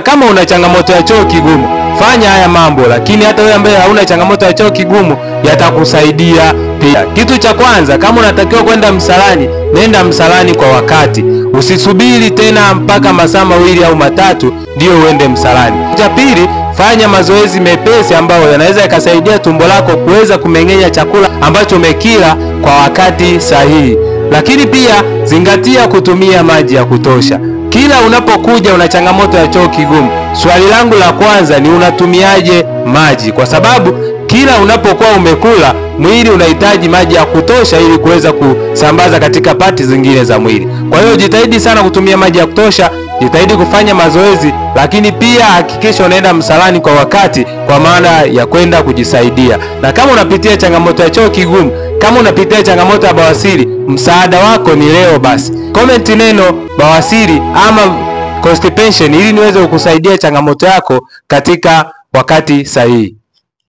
Kama una changamoto ya choo kigumu, fanya haya mambo, lakini hata wewe ambaye hauna changamoto ya choo kigumu yatakusaidia pia. Kitu cha kwanza, kama unatakiwa kwenda msalani, nenda msalani kwa wakati. Usisubiri tena mpaka masaa 2 au 3 ndio uende msalani. Cha pili, fanya mazoezi mepesi ambayo yanaweza yakasaidia tumbo lako kuweza kumeng'enya chakula ambacho umekila kwa wakati sahihi. Lakini pia zingatia kutumia maji ya kutosha. Kila unapokuja una changamoto ya choo kigumu, swali langu la kwanza ni unatumiaje maji? Kwa sababu kila unapokuwa umekula, mwili unahitaji maji ya kutosha ili kuweza kusambaza katika pati zingine za mwili. Kwa hiyo jitahidi sana kutumia maji ya kutosha, jitahidi kufanya mazoezi, lakini pia hakikisha unaenda msalani kwa wakati, kwa maana ya kwenda kujisaidia. Na kama unapitia changamoto ya choo kigumu, kama unapitia changamoto ya bawasiri, msaada wako ni leo basi. Comment neno bawasiri ama constipation ili niweze kukusaidia changamoto yako katika wakati sahihi.